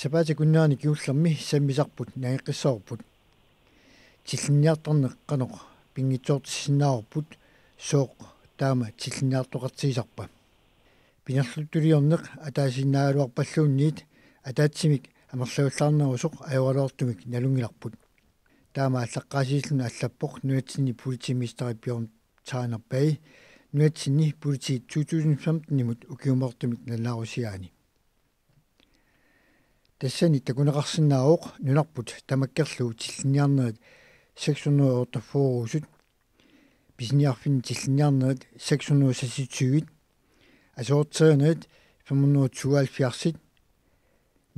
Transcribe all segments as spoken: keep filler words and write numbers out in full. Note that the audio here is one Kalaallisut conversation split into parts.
Sapaatip akunnerani kingullermi sammisarput nangeqqissavarput. Tillinniartarneq qanoq pinngitsoortissinnaavarput, sooq taama tillinniartoqartigisarpa? Pinerluttuliorneq ataasiinnaagaluarpalluunniit ataatsimik amerlavallaarnerusoq ajoraluartumik nalunngilarput. Taama aallaqqaasiilluni allappoq nunatsinni politimesterip Bjørn Thaner Bay nunatsinni politiit to tusind femten-imut ukiumoortumik nalunaarusiaani. Tassani takuneqarsinnaavoq nunarput tamakkerlugu tillinniarnerit seks hundrede og otteogfyrre-usut, pisiniarfinni tillinniarnerit seks hundrede og seksogtyve, aserorterinerit fem hundrede og tooghalvfjerds,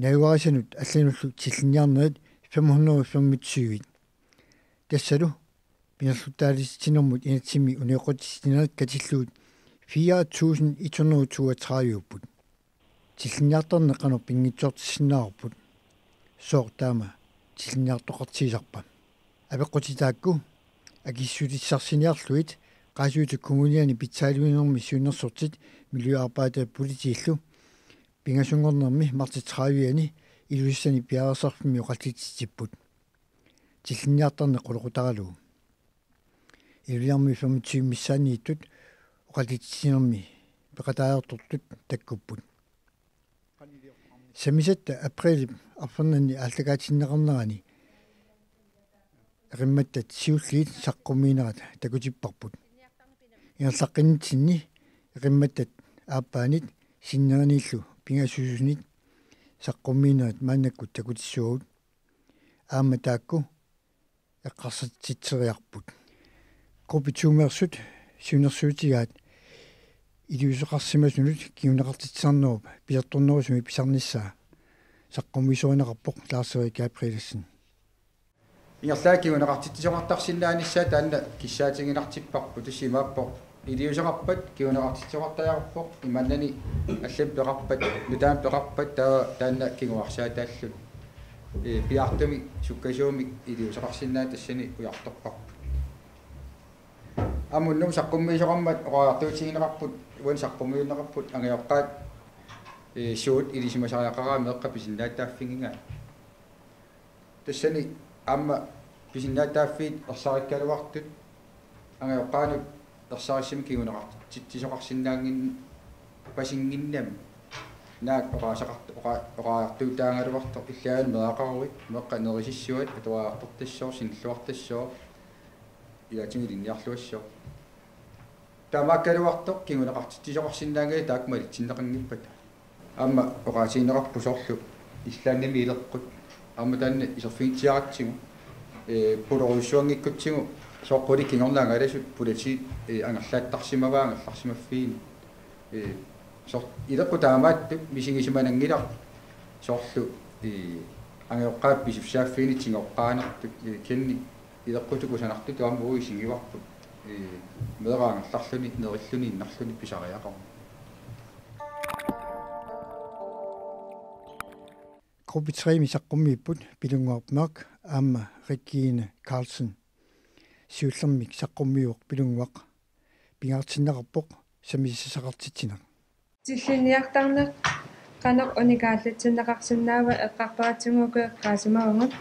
najugarisanut allanullu tillinniarnerit fem hundrede og femogtyve. Tassalu pinerluttaalitsitsinermut inatsimmi unioqqutitsitinerit katillugit fire tusind et hundrede og toogtredive-upput. Tillinniartarneq qanoq pinngitsoortissinnaavarput, sooq taama tillinniartoqartigisarpa? Apeqqutit taakku akissutissarsiorniarlugit Qaasuitsup Kommuniani pitsaaliuinermi siunnersortit miljøarbejderit politiillu pingasunngornermi marts tredive-ani Ilulissani piareersarfimmi oqallitsitsipput, tillinniartarneq qulequtaralugu. Ilulissarmi femogtyve missaanniittut oqallitsitsinermi peqataajartortut takkupput. Sammisatta aprilip arfernanni aallakaatinneqarnerani eqimmattat siulliit saqqummiinerat takutipparput. Ingerlaqqinnitsinni eqimmattat aappaanit sinnerinillu pingasuusunit saqqummiinerit maannakkut takutissavagut. Aamma taakku eqqarsartitseriarput. Gruppe to-meersut siunnersuutigaat iliuuseqarsimasunut kinguneqartitsisarnerup pilertornerusumik pisarnissaa saqqummiisorineqarpoq Lars-Erik Gabrielsen. Ingerlaannaq kinguneqartitsisoqartarsinnaanissaa taanna kissaatiginartipparput, tassa imaappoq iliuuseqarpat kinguneqartitsisoqartariaqarpoq, imaannani allamik peqarpat, nutaanik peqarpat, taava taanna kinguarsaataallugu. Ee, piaartumik sukkasuumik iliuuseqarsinnaanera tassani ujartorparput. Aamma unnugu saqqummiisoqarmat oqariartuutigineqarput, uani saqqummiunneqarput angajoqqaat, ee, suut ilisimasariaqaraat meeqqat pisinnaatitaaffigigaat. Tassani aamma pisinnaatitaaffiit ersarikkaluartut angajoqqaanut ersarissumik kinguneqartitsisoqarsinnaanngippat, pasinnginnami naak oqaaseqart-, oqa-, oqariartuutaagaluartoq, illaat meeraqaruit, meeqqat nerisissuat, atuariartortassooq, sinilluartassooq, ilaatigut ilinniarluassooq. Taamaakkaluartoq kinguneqartitsisoqarsinnaanngilaq taakku malitsinneqanngippata. Aamma oqaatigineqarpoq soorlu Islandimi ileqqut. Aamma taanna iserfigitsiaratsigu, ee, pulorujussuanngikkutsigu, sooq qulit kingorna angalasut politiit, ee, angerlaattarsimavaat angerlarsimaffiini. Ee, soor-, ileqqut taamaattut misigisimananngilaq, soorlu, ee, angajoqqaat pisussaaffiini tigoqqaannartut, ee, kisianni ileqqutut kusanartutut aamma uagut isigivarput, ee, meeraq angerlarluni, nerilluni, innarluni pisariaqarmat. Gruppe tre-mi saqqummiipput Pilunnguaq Mørch aamma Regine Carlsen. Siullermik saqqummiivoq Pilunnguaq. Pingaartinneqarpoq sammisassaqartitsineq. Tillinniartarneq qanoq unikaallatsinneqarsinnaava eqqartoratsigooq eqqaasimavagut.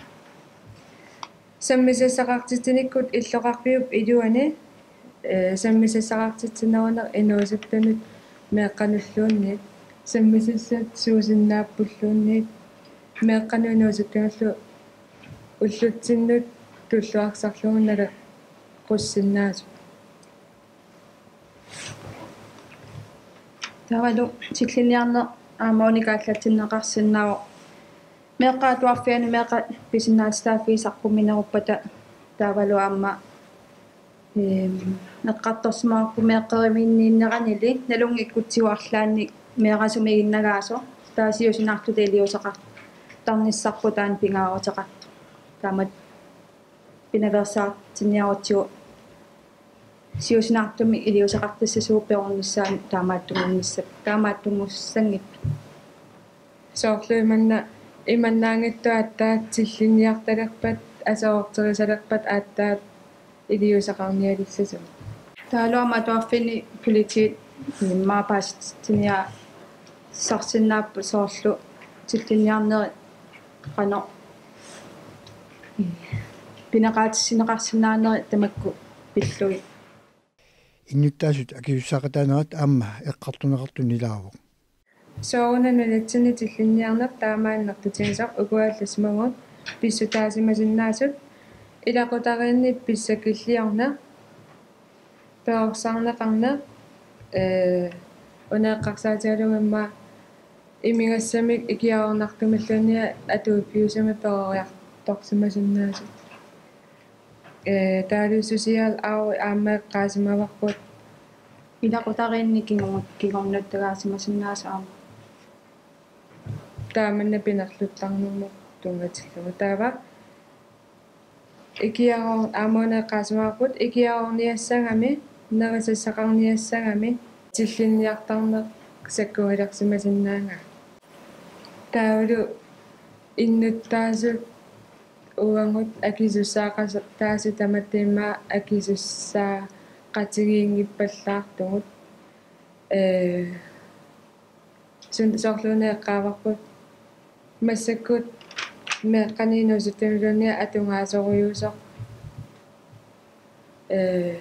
Sammisassaqartitsinikkut illoqarfiup iluani, ee, sammisassaqartitsineruneq inuusuttunut meeqqanulluunniit, sammisassat suusinnaappulluunniit, meeqqanut inuusuttunullu ullutsinnut tulluarsarlugu naleqqussinnaasut. Taavalu tillinniarneq aamma unikaallatsinneqarsinnaavoq. Meeqqat atuarfianni meeqqat pisinnaatitaaffiit saqqummiineruppata taavalu aamma, eem, eqqartorsimavarput meeqqerivinniinneranili nalunngikkutsigu arlaannik meeraq sumiginnagaasoq, taava siusinaartutut iliuuseqartarnissarput taanna pingaaruteqartoq. Taamatut pinaveersaartinniarutsigu siusinaartumik iliuuseqartassasugut perornissaanut taamaattunngunnissap-, taamaattunngussanngippat. Soorlu imanna-, imannaanngitsoq aatsaat tillinniartalerpat, aserorterisalerpat aatsaat iliuuseqarnialissasugut. Taavalu aamma atuarfianni politiit immaqa paasitsiniarsarsinnaapput soorlu tillinniarnerit qanoq pineqaatissinneqarsinnaaneri tamakku pillugit. Innuttaasut akisussaaqataanerat aamma eqqartorneqartuni ilaavoq. Sooruna nunatsinni tillinniarneq taama annertutigisoq, uku allat imaguut pissutaasimasinnaasut ilaqutariinni pissakilliorneq, perorsarneqarneq, ee, una eqqarsaatigalugu immaqa imigassamik ikiaroornartumilluunniit atuiffiusumik peroriartorsimasinnaasut. Ee, taavalu susial au aamma eqqaasimavarput. Ilaqutariinni kingu-, kingornuttagaasimasinnaasut aamma. Taamanna pinerluttarnermut tunngatillugu. Taava ikiaroor-, aamma una eqqaasimavarput, ikiaroorniassagami, nerisassaqarniassagami, tillinniartarneq sakkugilersimasinnaagami. Taavalu innuttaasut uagut akisussaaqataasut tamatta immaqa akisussaaqatigiinngippallaartugut. Ee, sun-, soorluuna eqqaavarput massakkut meeqqani inuusuttunulluunniit atungaasorujuusoq. Ee,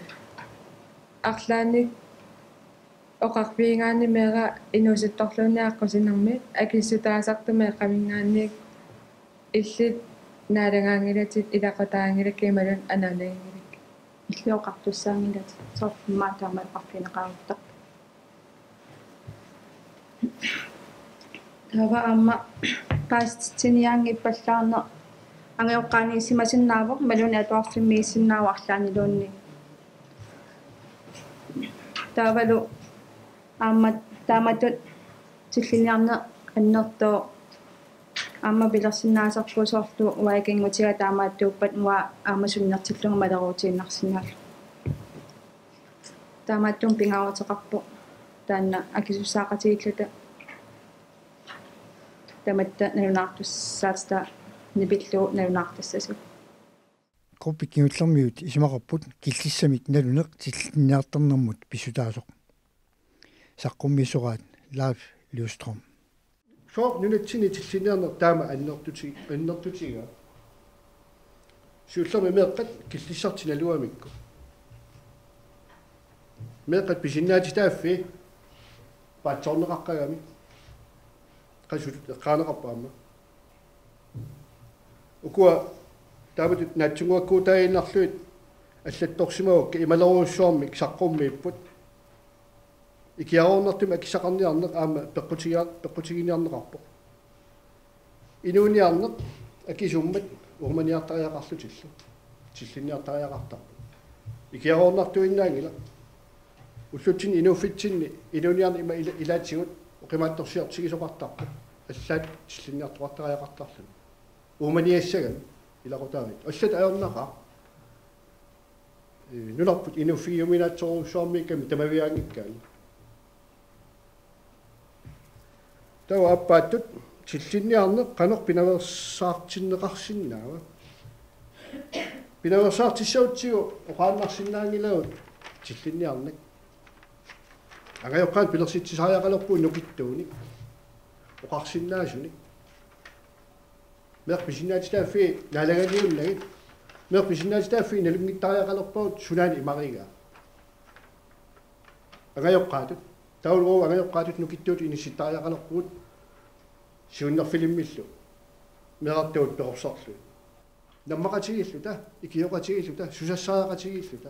arlaannik oqarfigigaanni meeraq inuusuttorluunniit aqqusinermi akissutaasartut meeqqaminngaanniit illit naalagaanngilatit, ilaqutariinngilakka imaluunniit anaanaanngilakkit. Illit oqartussaanngilatit, soorlu immaqa taama eqqarfigineqaruttarpoq. Taava aamma paasitsiniaanngippallaarneq angajoqqaaniissimasinnaavoq, imaluunniit atuarfimmiissinnaavoq arlaanniluunniit. Taavalu aamma taamatut tillinniarneq annertooq aamma pilersinnaasarput, soorlu uanga ikinngutiga taamaattuuppat uanga aamma sunnertillugu maleruutiinnarsinnaallunga. Taamaattumik pingaaruteqarpoq taanna akisussaaqatigiilluta tamatta nalunaartussaassutaa nipillugu nalunaartassasugut. Gruppip kingullermiut isumaqarput killissamik naluneq tillinniartarnermut pissutaasoq. Saqqummiissoraat Leif Lystrøm. Sooq nunatsinni tillinniarneq taama annertuti-, annertutigaa? Siullermik meeqqat killissartik nalugamikku. Meeqqat pisinnaatitaaffii paatsoorneqaqqagami. Qasut eqqaaneqarpa aamma? Ukua taamatut naatsunnguakkuutaaginnarlugit allattorsimagukku imalerujussuarmik saqqummiipput. Ikiaroornartumik akissaqarniarneq aamma peqqutigia-, peqqutiginiarneqarpoq. Inuuniarneq akisummat uumaniartariaqarlutillu. Tillinniartariaqartarput. Ikiaroornartuinnaanngilaq. Ullutsinni inuuffitsinni inuuniarneq ima ila-, ilaatigut oqimaatsorsiortigisoqartarpoq. Allaat tillinniartoqartariaqartarluni. Uumaniassagami ilaqutariit. Allat ajornaqaaq. Ee, nunarput inuuffigiuminaatsorujussuarmiikkami tamaviaanngikkaanni. Taava aappaattut tillinniarneq qanoq pinaveersaartinneqarsinnaava? Pinaveersaartissagutsigu oqaannarsinnaanngilagut tillinniarneq. Angajoqqaanut pilersitsisariaqalerpugut nukittuunik oqarsinnaasunik. Meeqqat pisinnaatitaaffii naalagaliunnagit. Meeqqat pisinnaatitaaffii nalunngittariaqalerpagut sunaana imarigaa. Angajoqqaatut. Taavalu uagut angajoqqaatut nukittuutut inissittariaqalerpugut siunnerfilimmillu. Meerartagut perorsarlugit. Nammaqatigiilluta, ikioqatigiilluta, susassariaqatigiilluta.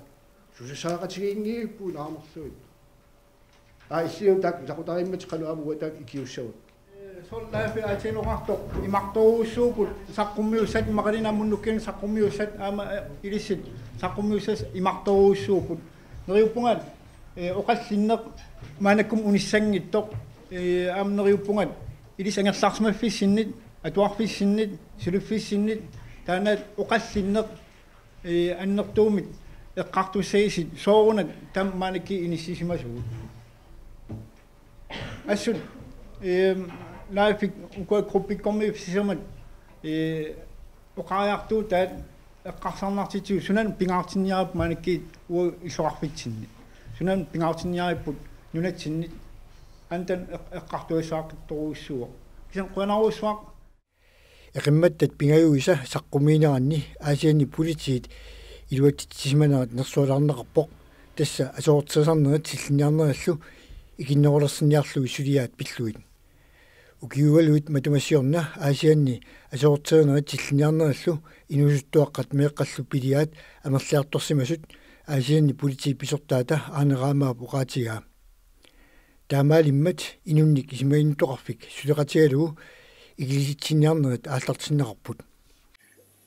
Susassariaqatigiinngippugut naamerlugit. Aa, illium taakku ilaqutariimmata qanoq aamma uanga taakku ikiussavakkit. Soorlu Leif aatsaat oqartoq imartorujussuupput saqqummiussat, immaqaluunniit aamma unnukkut saqqummiussat aamma, eh, ilissi saqqummiussat imartorujussuupput. Neriuppunga, eh, oqallinneq maannakkut unissanngitsoq, eh, aamma neriuppunga ilissi angerlarsimaffissinnik, atuarfissinnik, suliffissinnik, taanna oqallinneq ee, annertuumik eqqartussagissi soorunami tamanna maannakkut inissisimasugut. Assut, ee, Leifip ukua gruppikkormiut sisamat, ee, oqariartuutaat eqqarsarnartitsigut sunannik pingaartinniarparput maannakkut uagut illoqarfitsinni. Sunannik pingaartinniarparput nunatsinni antan eq-, eqqartugassaqartorujussuuvoq. Kisianni qujanarujussuaq. Eqimmattat pingajuisa saqqumiineranni Aasianni politiit iluatsitsisimanerat nersualaarneqarpoq, tassa aserorterisarnerit sillinniarnerillu ikinnerulersinniarlugit suliaat pillugit. Ukiualuit matuma siorna Aasianni aserorterinerit sillinniarnerillu inuusuttuaqqat meeqqallu piliaat amerliartorsimasut Aasianni politiit pisortaata Aane Raamaap oqaatigaa. Taamaalimmat inunnik isumaginnittoqarfik suleqatigalugu ikilisinniarnerit aallartinneqarput.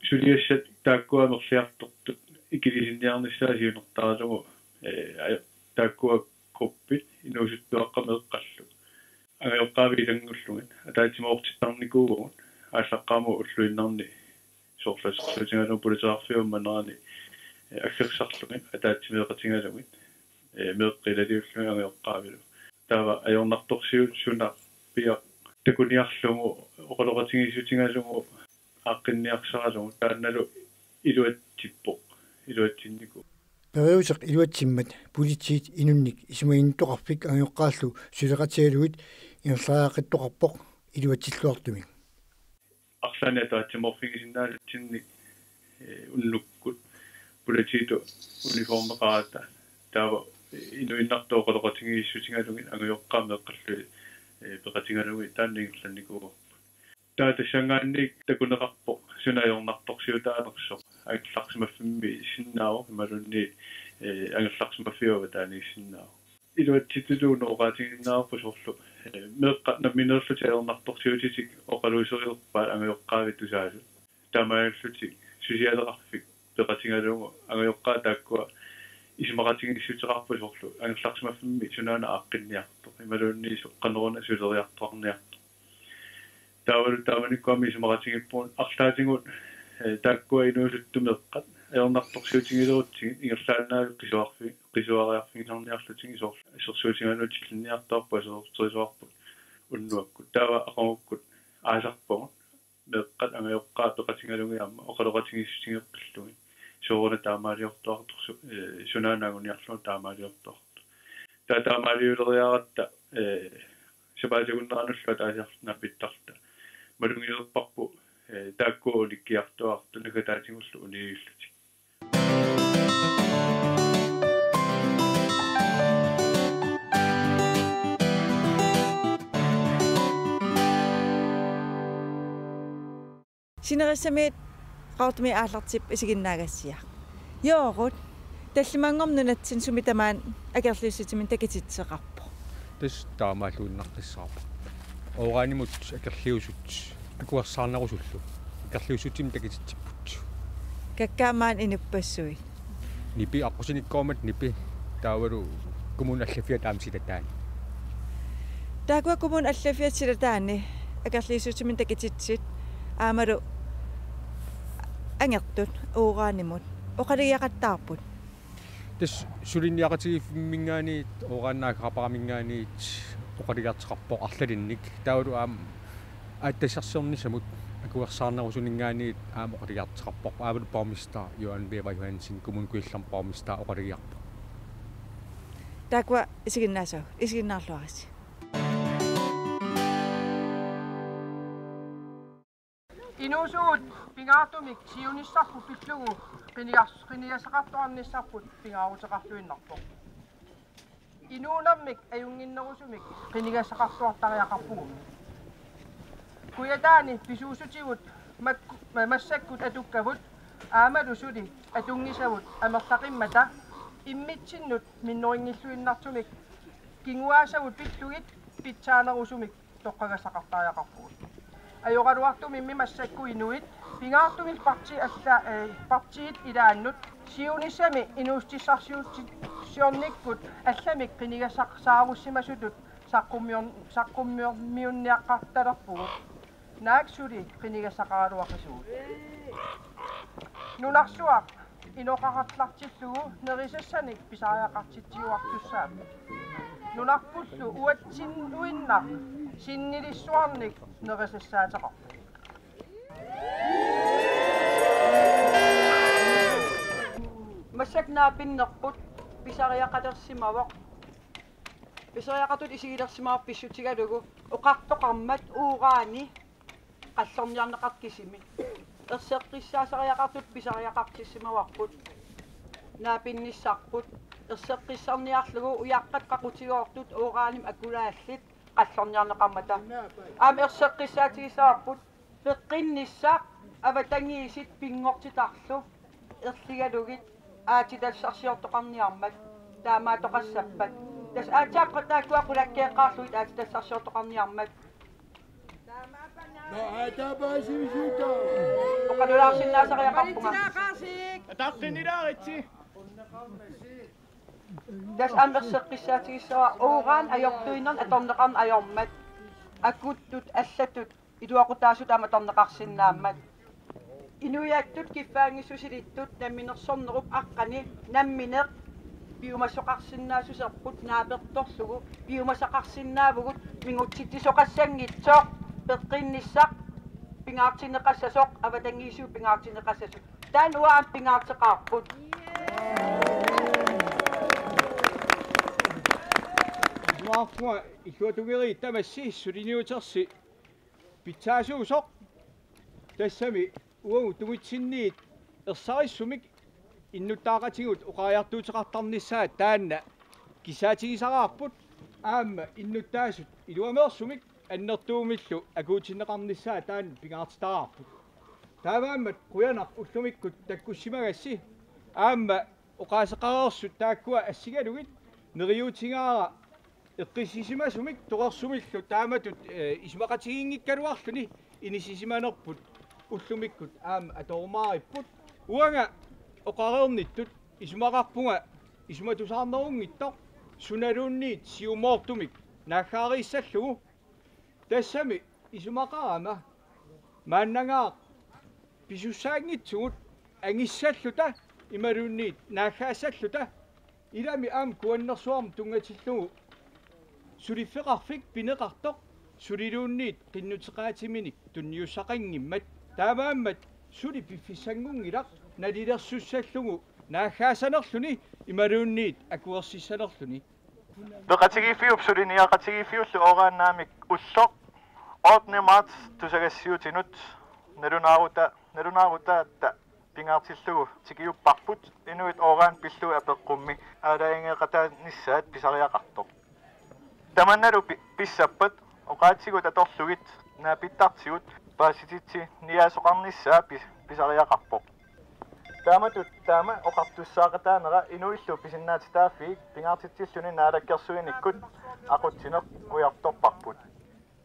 Suliassat taakkua amerliartortut ikilisinniarnissaat siunertaralugu, ee, aj-, taakkua gruppit inuusuttuaqqat meeqqallu angajoqqaavit ilanngullugit ataatsimoortittarnikuuvugut, aallaqqaammut ulluinnarni soorlu assersuutigalugu pulateqarfiup ammanerani, ee, aggersarlugit ataatsimeeqatigalugit, ee, meeqqat ilaliullugit angajoqqaavilu. Taava ajornartorsiut suna piaq takuniarlugu oqaloqatigiissutigalugu aaqqinniarsaralugu taannalu iluatsippoq, iluatsinnikuuvoq. Periuseq iluatsimmat politiit inunnik isumaginnittoqarfik angajoqqaallu suleqatigalugit ingerlariaqqittoqarpoq iluatsilluartumik. Arlaannik ataatsimoorfigisinnaasatsinnik, ee, unnukkut politiitut uniformeqarata, taava inuinnartut oqaloqatigiissutigalugit angajoqqaat meeqqallu, ee, peqatigalugit taanna ingerlannikuuarput. Taava tassanngaanniit takuneqarpoq suna ajornartorsiutaanersoq, angerlarsimaffimmi sinnaavoq imaluunniit, ee, angerlarsimaffiup avataaniissinnaavoq. Iluatsittuunuku oqaatigiinnarparput soorlu, ee, meeqqat nammineerlutik ajornartorsiutitik oqaluuserilerpaat angajoqqaavit tusaasut. Taamaalillutik susialeqarfik peqatigalugu angajoqqaat taakkua isumaqatigiissuteqarput soorlu angerlarsimaffimmi sunaana aaqqinniartoq imaluunniit soorlu qanoruna suleriartorniartoq. Taavalu taamanikkut aamma isumaqatigiippugut arlaatigut, ee, taakkua inuusuttut meeqqat ajornartorsiutigilerutsigit ingerlaannaq qisuarfi-, qisuariarfigisarniarlutigit soorlu assersuutigalugu tillinniartarput aserorterisuarput unnuakkut. Taava aqagukkut aasarpagut meeqqat angajoqqaat peqatigalugit aamma oqaloqatigiissutigeqqillugit sooruna taamaaliortuartorsu-, ee, sunaana anguniarlugu taamaaliortuartoq. Taava taamaaliuleriaratta, ee, sapaatip akunneranullu ataasiarluta naapittarluta malugilerparput, ee, taakkua ulikkiartuaartut naggataatigullu uniillutik. Sinerissamiit Qaqortumi aallartip isiginnaagassiaq. Joorut, tallimanngorneq nunatsinni sumi tamaat akerliussutiminnik takutitseqarpoq? Tassa taamaalluinnaqqissaarpoq. Uranimut akerliusut akuersaarnerusullu akerliussutimik takutitsipput. Kakkaak maani inuppassuit? Nipi aqqusinikkoormat Nipi taavalu kommunip allaffiata aamma silataani. Taakkua kommunip allaffiata silataani akerliussutiminnik takutitsit aammalu angertut uranimut oqalugiaqattaarput? Tassa suliniaqatigiiffimminngaanniit uranit akerapparaminngaanniit oqalugiartoqarpoq arlalinnik. Taavalu aamma aatsitassarsiornissamut akuersaarnerusuninngaanniit aamma oqalugiartoqarpoq. Aammalu borgmester Johan Wæver Johansen, Kommune Kujallermi borgmester, oqalugiarpoq. Taakkua isiginnaassavat, isiginnaarluarisi. Inuusugut pingaartumik siunissarput pillugu qinigas-, qinigassaqartuarnissarput pingaaruteqarluinnarpoq. Inuunermik ajunnginnerusumik qinigassaqartuartariaqarpugut. Kujataani pisuussutigut makku-, ma-, massakkut atukkavut aammalu suli atunngisavut amerlaqimmata immitsinnut minnerunngilluinnartumik kinguaassavut pillugit pitsaanerusumik toqqagassaqartariaqarpugut. Ajoraluartumimmi massakkut inuit pingaartumik parti alla-, eh, partiit ilaannut siunissami inuussutissarsiuti-, siornikkut allamik qinigassaqarussimasutut saqqummior-, saqqummiormiunniaqqartalerpugut. Naak suli qinigassaqaraluaqisugut. Nunarsuaq inoqaqartartillugu nerisassanik pisariaqartitsiuartussaapput. Nunarpullu uatsinnuinnaq sinnilissuarnik nerisassaateqarpoq. Massakkut naapinnerput pisariaqalersimavoq. Pisariaqartut isigilersimavoq pissutigalugu oqartoqarmat urani qallorniarneqartut kisimi. Erseqqissaasariaqartut pisariaqartissimavarput. Naapinnissarput. Erseqqissarniarlugu ujaqqat qaqutigoortut uranimik akulaallit qallorniarneqarmata. Aamma erseqqissaatigissavarput peqqinnissaq avatangiisit pinngortitarlu erligalugit aatsitassarsiortoqarniarmat taamaattoqassappat. Tassa aatsaat taakkua qulakkeeqqaarlugit aatsitassarsiortoqarniarmat. Nå, aa, taava paasivisiuk taava? Oqalulaarsinnaasariaqarpunga. Ataqqinilaaritsi. Tassa aamma erseqqissaatigissavara uran ajortuinnarnik atorneqarneq ajormat. Akuttut allatut iluaqutaasut aamma atorneqarsinnaammat. Inuiattut kiffaanngissusilittut namminersornerup aqqani nammineq piumasoqarsinnaassuserput naapertorlugu piumasaqarsinnaavugut mingutsitsisoqassanngitsoq peqqinnissaq pingaartinneqassasoq avatangiisiup pingaartinneqassasoq. Taanna uanga pingaarteqaarput. Isumaqarpunga illuatungeriit tamassi suliniutersi pitsaasuusoq. Tassami uagut tungitsinniit ersarissumik innuttaaqatigut oqariartuuteqartarnissaa taanna kissaatigisaraarput aamma innuttaasut iluameersumik annertuumillu akuutinneqarnissaa taanna pingaartitaraarput. Taamaammat qujanaq ullumikkut takkussimagassi aamma oqaaseqareersut taakkua assigalugit neriuutigaara eqqissisimasumik torersumillu taamatut, eh, isumaqatigiinngikkaluarluni inissisimanerput ullumikkut aamma atorumaaripput. Uanga oqareernittut isumaqarpunga isumatusaarnerunngitsoq sunaluunniit siumoortumik naaggaariissallugu. Tassami isumaqarama maannangaaq pisussaanngitsugut angissalluta imaluunniit naaggaassalluta ilami aamma kuannersuarmut tunngatillugu suliffeqarfik pineqartoq suliluunniit qinnuteqaatiminik tunniussaqanngimmat. Taamaammat suli piffissanngunngilaq nalilersussallugu naaggaassanerluni imaluunniit akuersissanerluni. Peqatigiiffiup suliniaqatigiiffiullu uran naamik ulloq ottende marts tusagassiutinut nalunaaruta-, nalunaarutaata pingaartillugu tikiupparput inuit uran pillugu apeqqummi aalajangeeqataanissaat pisariaqartoq. Tamannalu pi-, pissappat oqaatsigut atorlugit naapittartigut paasititsiniaasoqarnissaa pis-, pisariaqarpoq. Taamatut taama oqartussaaqataanera inuillu pisinnaatitaaffiit pingaartitsilluni naalakkersuinikkut aqutsineq ujartorparput.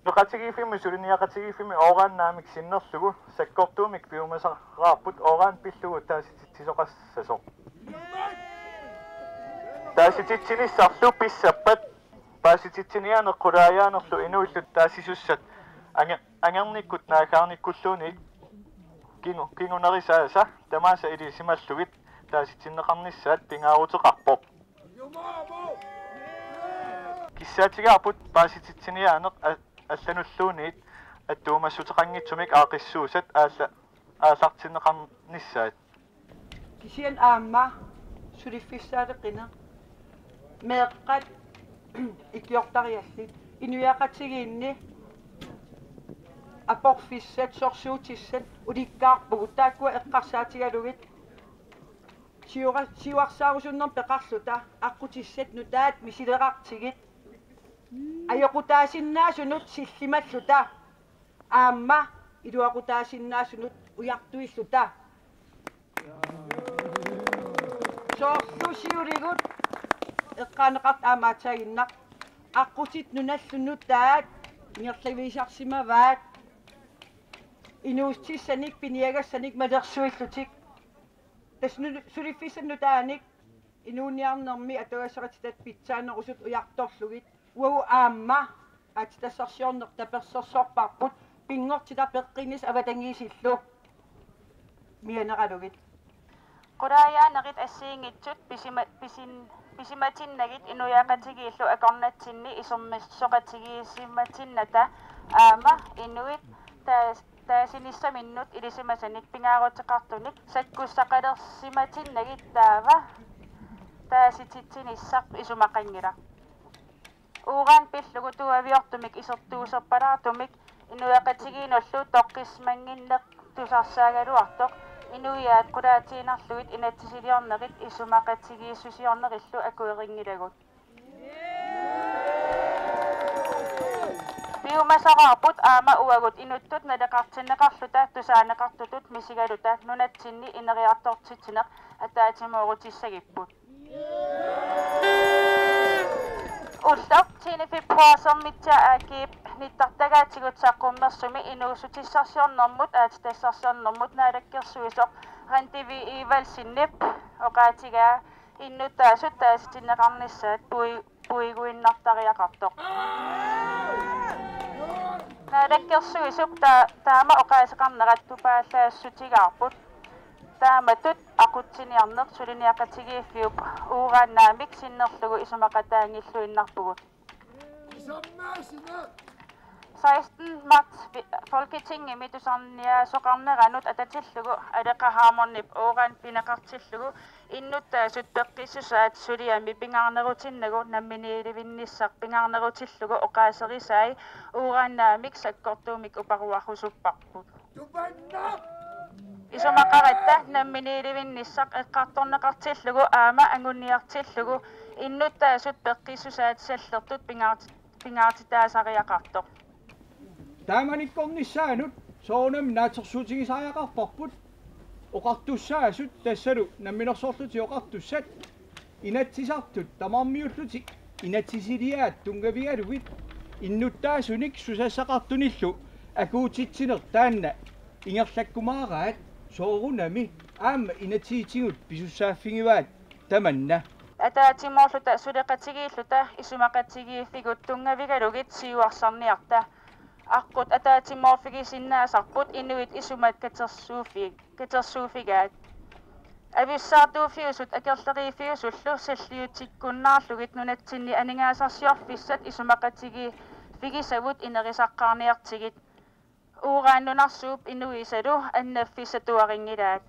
Peqatigiiffimmi suliniaqatigiiffimmi uran naamik sinnerlugu sakkortuumik piumasaqaarput uran pillugu taasititsisoqassasoq. Taasititsinissarlu pissappat paasititsiniaaneq qulaajaanerlu inuillu taasisussat ange-, angernikkut naaggaarnikkulluunniit kingu-, kingunerisaasa tamaasa ilisimallugit taasitsinneqarnissaat pingaaruteqarpoq. Kissaatigaarput paasititsiniaaneq a-, allanulluunniit attuumassuteqanngitsumik aaqqissuussat aalla-, aallartinneqarnissaat. Kisianni aamma suliffissaaleqineq meeqqat ikiortariallit inuiaqatigiinni aporfissat sorsuutissat ulikkaarpugut taakkua eqqarsaatigalugit siora-, siuarsaarusunnermut peqarluta aqqutissat nutaat misileqartigit ajoqutaasinnaasunut sillimalluta aamma iluaqutaasinnaasunut ujartuilluta. Soorlu siuligut eqqaaneqartut aamma aatsaaginnaq aqqutit nunallu nutaat ingerlavigisarsimavaat inuussutissanik piniagassanik malersuillutik. Tassa nu-, suliffissap nutaanik inuuniarnermi atugassaqartitat pitsaanerusut ujartorlugit uagut aamma aatsitassarsiorneq tapersersorparput pinngortitaq peqqinnissaq avatangiisillu mianeralugit. Qulaajaanerit assigiinngitsut pisima-, pisin-, pisimatinnagit inuiaqatigiillu akornatsinni isermissoqatigiissimatinnata aamma inuit taas-, taasinissaminnut ilisimasanik pingaaruteqartunik sakkussaqalersimatinnagit taava taasititsinissaq isumaqanngilaq. Uran pillugu tuaviortumik isertuuserpalaartumik Inuiaqatigiinnullu toqqissisimanngimmat tusarsaagaluartoq inuiaat qulaatiinnarlugit inatsisiliornerit isumaqatigiissusiornerillu akuerinngilagut. Piumasaqaarput aamma uagut inuttut naleqartinneqarluta tusaaneqartutut misigaluta nunatsinni ineriartortitsineq ataatimoorutissagipput. Ulloq tiende februar Sermitsiaq A G-p nittartagaatigut saqqummersumi inuussutissarsiornermut aatsitassarsiornermut naalakkersuisoq Randi V. Evaldsenip oqaatigaa innuttaasut taasitinneqarnissaat pui-, puiguinnartariaqartoq. Naalakkersuisup taa-, taama oqaaseqarnerat tupaallaassutigaarput. Taamatut aqutsiniarneq suliniaqatigiiffiup uranimik sinnerlugu isumaqataanngilluinnarpugut. Seksten marts vi-, Folketingimi tusarniaasoqarneranut atatillugu Aleqa Hammondip uran pineqartillugu innuttaasut peqqissusaat suliami pingaarnerutinnagu namminiilivinnissaq pingaarnerutillugu oqaaserisai uranimik sakkortuumik uparuarusupparput. Isumaqaratta namminiilivinnissaq eqqartorneqartillugu aamma anguniartillugu innuttaasut peqqissusaat sallertut pingaarti-, pingaartitaasariaqartoq. Taamanikkornissaanut soorunami naatsorsuutigisariaqarparput oqartussaasut tassalu namminersorlutik oqartussat Inatsisartut tamarmiullutik inatsisiliaat tunngavigalugit innuttaasunik susassaqartunillu akuutitsineq taanna ingerlakkumaaraat soorunami aamma inatsisitigut pisussaaffigivaat tamanna. Ataatimoorluta suleqatigiilluta isumaqatigiiffigut tunngavigalugit siuarsarniarta. Aqqut ataatsimoorfigisinnaasarput inuit isumat katersuuffi-, katersuuffigaat. Avissaartuuffiusut akerleriiffiusullu salliutikkunnaarlugit nunatsinni aningaasarsiorfissat isumaqatigiiffigisavut inerisaqqaarniartigit. Uran nunarsuup inuisalu annaffissatuarinngilaat.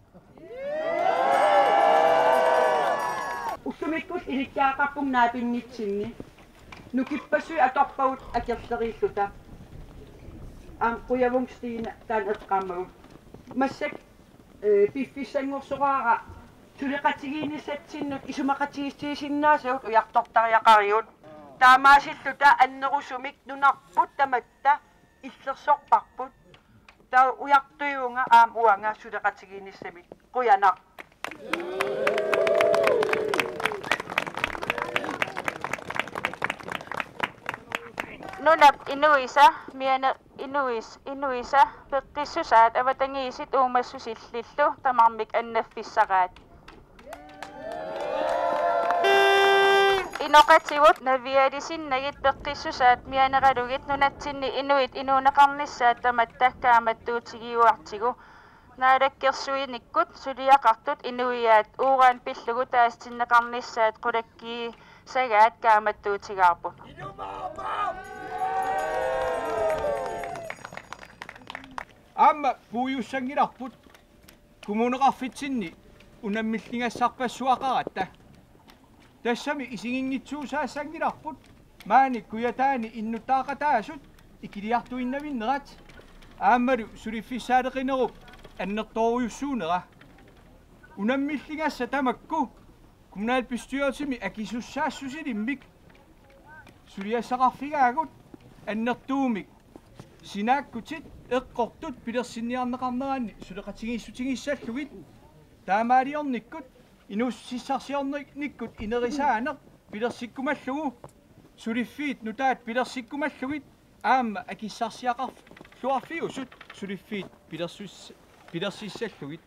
Ullumikkut ilikkagaqarpunga naapinnitsinni. Nukippassuit atorpagut akerleriilluta. Aamma qujavunga Stine taanna eqqaamagu. Massakkut, eh, piffissanngorsoraara suleqatigiinnissatsinnut isumaqatigiissisinnaasavut ujartortariaqarivut. Taamaasilluta annerusumik nunarput tamatta illersorparput. Taava ujartuivunga aamma uanga suleqatigiinnissamik. Qujanaq. Nunap inuisa miane-, inuis-, inuisa peqqissusaat avatangiisit uumassusillillu tamarmik annaffissaraat. Inoqatigut navialisinnagit peqqissusaat mianeralugit nunatsinni inuit inuuneqarnissaat tamatta kaammattuutigiuartigu. Naalakkersuinikkut suliaqartut inuiaat uran pillugu taasitinneqarnissaat qulakkiissagaat kaammattuutigaarput. Aamma puiussanngilarput kommuneqarfitsinni unammilligassarpassuaqaratta. Tassami isiginngitsuusaassanngilarput maani Kujataani innuttaaqataasut ikiliartuinnavinnerat aammalu suliffissaaleqinerup annertoorujussuunera. Unammilligassat tamakku kommunalbestyrelsimi akisussaassusilimmik suliassaqarfigaagut annertuumik sinaakkutit eqqortut pilersinniarneqarneranni suleqatigiissutigissallugit. Taamaaliornikkut inuussutissarsiornikkut inerisaaneq pilersikkumallugu suliffiit nutaat pilersikkumallugit aamma akissarsiaqarluarfiusut suliffiit pilersus-, pilersissallugit.